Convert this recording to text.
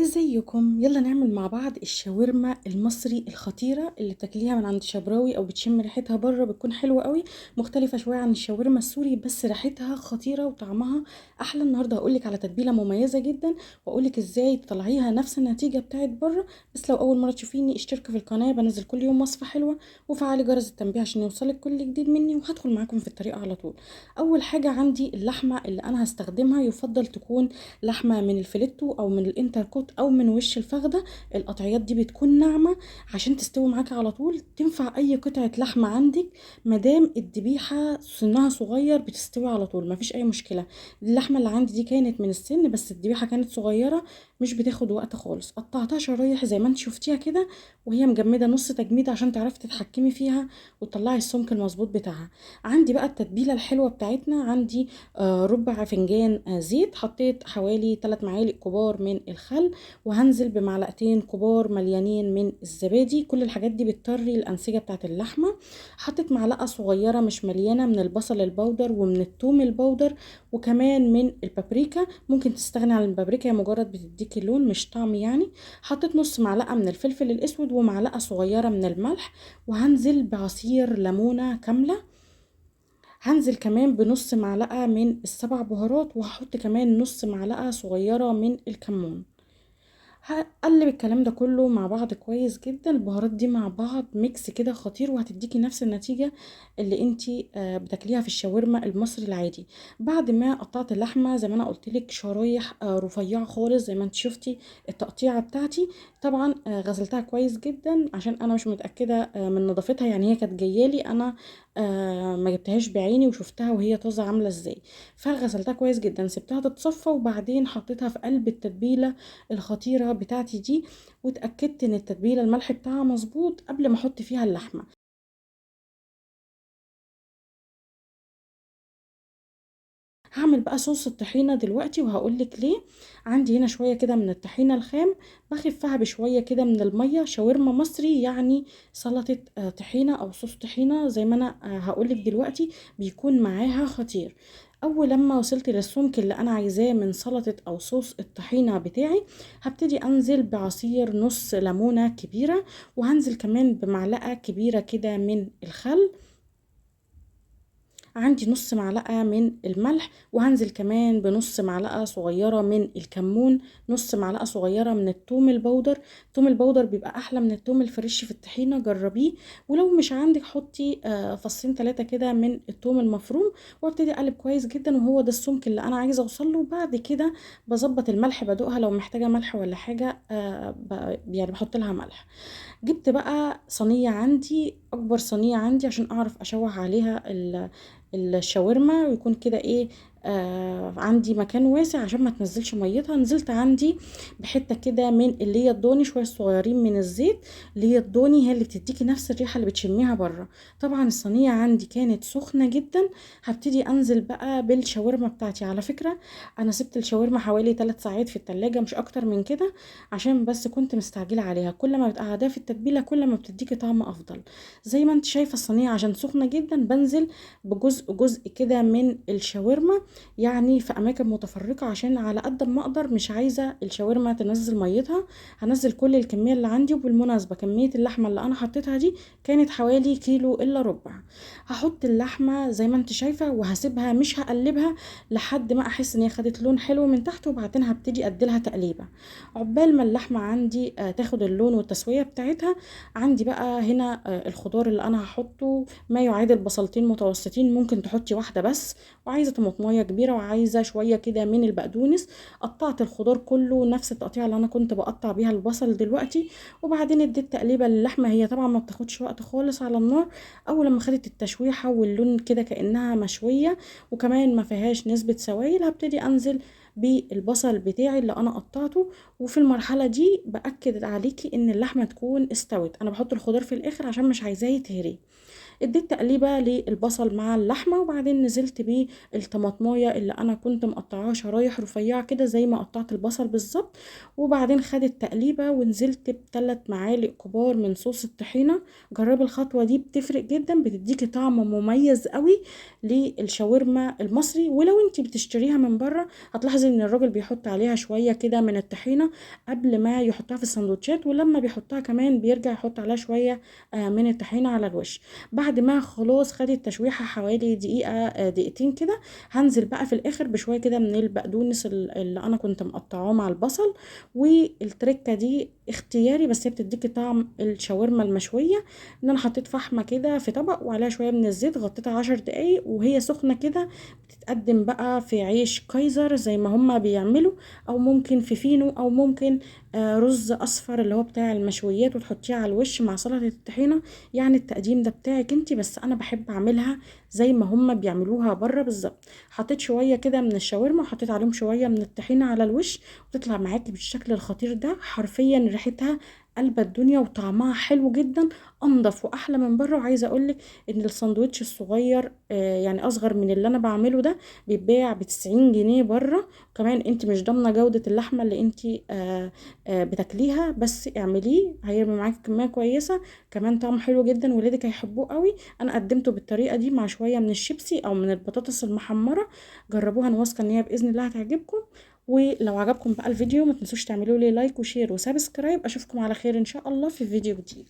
ازيكم؟ يلا نعمل مع بعض الشاورما المصري الخطيرة اللي بتاكليها من عند شبراوي او بتشم ريحتها بره، بتكون حلوة قوي، مختلفة شوية عن الشاورما السوري بس ريحتها خطيرة وطعمها احلى. النهاردة هقولك على تتبيلة مميزة جدا واقولك ازاي تطلعيها نفس النتيجة بتاعت بره. بس لو اول مرة تشوفيني اشتركي في القناة، بنزل كل يوم وصفة حلوة، وفعلي جرس التنبيه عشان يوصلك كل جديد مني، وهدخل معاكم في الطريقة على طول. اول حاجة عندي اللحمة اللي انا هستخدمها، يفضل تكون لحمة من الفيليتو او من الانتركوت او من وش الفخده. القطعيات دي بتكون ناعمة عشان تستوي معاكي على طول. تنفع اي قطعه لحمه عندك مادام الذبيحة سنها صغير بتستوي على طول، مفيش اي مشكلة. اللحمة اللي عندي دي كانت من السن بس الذبيحة كانت صغيرة، مش بتاخد وقت خالص. قطعتها شرايح زي ما انت شفتيها كده وهي مجمده نص تجميد عشان تعرفي تتحكمي فيها وتطلعي السمك المظبوط بتاعها. عندي بقى التتبيله الحلوة بتاعتنا، عندي ربع فنجان زيت، حطيت حوالي 3 معالق كبار من الخل، وهنزل بمعلقتين كبار مليانين من الزبادي. كل الحاجات دي بتطري الانسجة بتاعت اللحمة. حطيت معلقه صغيرة مش مليانة من البصل البودر ومن الثوم البودر وكمان من البابريكا، ممكن تستغني عن البابريكا، هي مجرد بتديكي لون مش طعم يعني. حطيت نص معلقه من الفلفل الاسود ومعلقة صغيرة من الملح، وهنزل بعصير ليمونه كاملة. هنزل كمان بنص معلقه من السبع بهارات، وهحط كمان نص معلقه صغيرة من الكمون. هقلب الكلام ده كله مع بعض كويس جدا. البهارات دي مع بعض mix كده خطير، وهتديكي نفس النتيجة اللي انتي بتاكليها في الشاورما المصري العادي. بعد ما قطعت اللحمة زي ما انا قلتلك شرايح رفيعة خالص زي ما انت شفتي التقطيعة بتاعتي، طبعا غسلتها كويس جدا عشان انا مش متأكدة من نظافتها، يعني هي كانت جايالي انا ما جبتهاش بعيني وشفتها وهي طازة عاملة ازاي، فغسلتها كويس جدا، سبتها تتصفى، وبعدين حطيتها في قلب التتبيلة الخطيرة بتاعتي دي، واتأكدت ان التتبيلة الملح بتاعها مظبوط قبل ما احط فيها اللحمة. هعمل بقى صوص الطحينة دلوقتي وهقولك ليه. عندي هنا شوية كده من الطحينة الخام، بخفها بشوية كده من المية. شاورما مصري يعني سلطة طحينة أو صوص طحينة زي ما أنا هقولك دلوقتي، بيكون معاها خطير. أول لما وصلت للسمك اللي أنا عايزاه من سلطة أو صوص الطحينة بتاعي، هبتدي أنزل بعصير نص ليمونة كبيرة، وهنزل كمان بمعلقة كبيرة كده من الخل، عندي نص معلقة من الملح، وهنزل كمان بنص معلقة صغيرة من الكمون، نص معلقة صغيرة من التوم البودر. التوم البودر بيبقى أحلى من التوم ال fresh في الطحينة، جربيه، ولو مش عندك حطي فصين 3 كده من التوم المفروم، وابتدي اقلب كويس جدا، وهو ده السمك اللي انا عايزة اوصل له. بعد كده بظبط الملح، بدوقها لو محتاجة ملح ولا حاجة، يعني بحط لها ملح. جبت بقى صينية عندي، اكبر صينية عندي عشان اعرف اشوح عليها الشاورما، ويكون كده عندي مكان واسع عشان ما تنزلش ميتها. نزلت عندي بحته كده من اللي هي الضاني، شوية صغيرين من الزيت اللي هي الضاني، هي اللي بتديكي نفس الريحة اللي بتشميها بره. طبعا الصينية عندي كانت سخنة جدا. هبتدي انزل بقى بالشاورما بتاعتي. على فكرة انا سبت الشاورما حوالي 3 ساعات في التلاجة، مش اكتر من كده، عشان بس كنت مستعجلة عليها. كل ما بتقعديها في التتبيله كل ما بتديكي طعم افضل. زي ما انت شايفه الصينية عشان سخنة جدا، بنزل بجزء جزء كده من الشاورما، يعني في اماكن متفرقة عشان على قد ما اقدر مش عايزه الشاورما تنزل ميتها. هنزل كل الكمية اللي عندي، وبالمناسبة كمية اللحمة اللي انا حطيتها دي كانت حوالي كيلو الا ربع. هحط اللحمة زي ما انت شايفه وهسيبها، مش هقلبها لحد ما احس ان هي خدت لون حلو من تحت، وبعدين هبتدي اديلها تقليبه عقبال ما اللحمة عندي تاخد اللون والتسويه بتاعتها. عندي بقى هنا الخضار اللي انا هحطه ما يعادل بصلتين متوسطين، ممكن تحطي واحدة بس، وعايزه طماطمايه كبيرة، وعايزه شوية كده من البقدونس. قطعت الخضار كله نفس التقطيع اللي انا كنت بقطع بيها البصل دلوقتي، وبعدين اديت تقليبه للحمه. هي طبعا ما بتاخدش وقت خالص على النار، اول لما خدت التشويحه واللون كده كانها مشوية وكمان ما فيهاش نسبه سوائل، هبتدي انزل بالبصل بتاعي اللي انا قطعته. وفي المرحلة دي باكد عليكي ان اللحمة تكون استوت، انا بحط الخضار في الاخر عشان مش عايزاه يتهري. اديت تقليبه للبصل مع اللحمة، وبعدين نزلت بيه الطماطمايه اللي انا كنت مقطعاها شرايح رفيعة كده زي ما قطعت البصل بالظبط، وبعدين خدت تقليبه ونزلت ب3 معالق كبار من صوص الطحينه. جربي الخطوة دي، بتفرق جدا، بتديكي طعم مميز قوي للشاورما المصري. ولو انت بتشتريها من بره هتلاحظي ان الراجل بيحط عليها شوية كده من الطحينه قبل ما يحطها في السندوتشات، ولما بيحطها كمان بيرجع يحط عليها شوية من الطحينه على الوش. بعد ما خلاص خدت تشويحه حوالي دقيقة دقيقتين كده، هنزل بقى في الاخر بشوية كده من البقدونس اللي انا كنت مقطعاه مع البصل. والتركه دي اختياري، بس هي بتديكي طعم الشاورما المشويه. ان انا حطيت فحمه كده في طبق وعليها شوية من الزيت، غطيتها 10 دقايق وهي سخنة كده. بتتقدم بقى في عيش كايزر زي ما هما بيعملوا، او ممكن في فينو، او ممكن رز اصفر اللي هو بتاع المشويات، وتحطيه على الوش مع سلطة الطحينه. يعني التقديم ده بتاعك انتي، بس انا بحب اعملها زي ما هما بيعملوها بره بالظبط. حطيت شوية كده من الشاورما وحطيت عليهم شوية من الطحينه على الوش، وتطلع معاكي بالشكل الخطير ده. حرفيا ريحتها قلب الدنيا وطعمها حلو جدا، انضف واحلى من بره. وعايزه اقولك ان الساندوتش الصغير يعني اصغر من اللي انا بعمله ده بيتباع ب90 جنيه بره. كمان انت مش ضامنه جوده اللحمة اللي انت بتاكليها، بس اعمليه هيرمي معاكي كمية كويسة، كمان طعمه حلو جدا، ولادك هيحبوه قوي. انا قدمته بالطريقة دي مع شوية من الشيبسي او من البطاطس المحمره. جربوها، انا واثقة ان هي باذن الله هتعجبكم. ولو عجبكم بقى الفيديو ما تنسوش تعملوا لي like و share و subscribe. اشوفكم على خير ان شاء الله في فيديو جديد.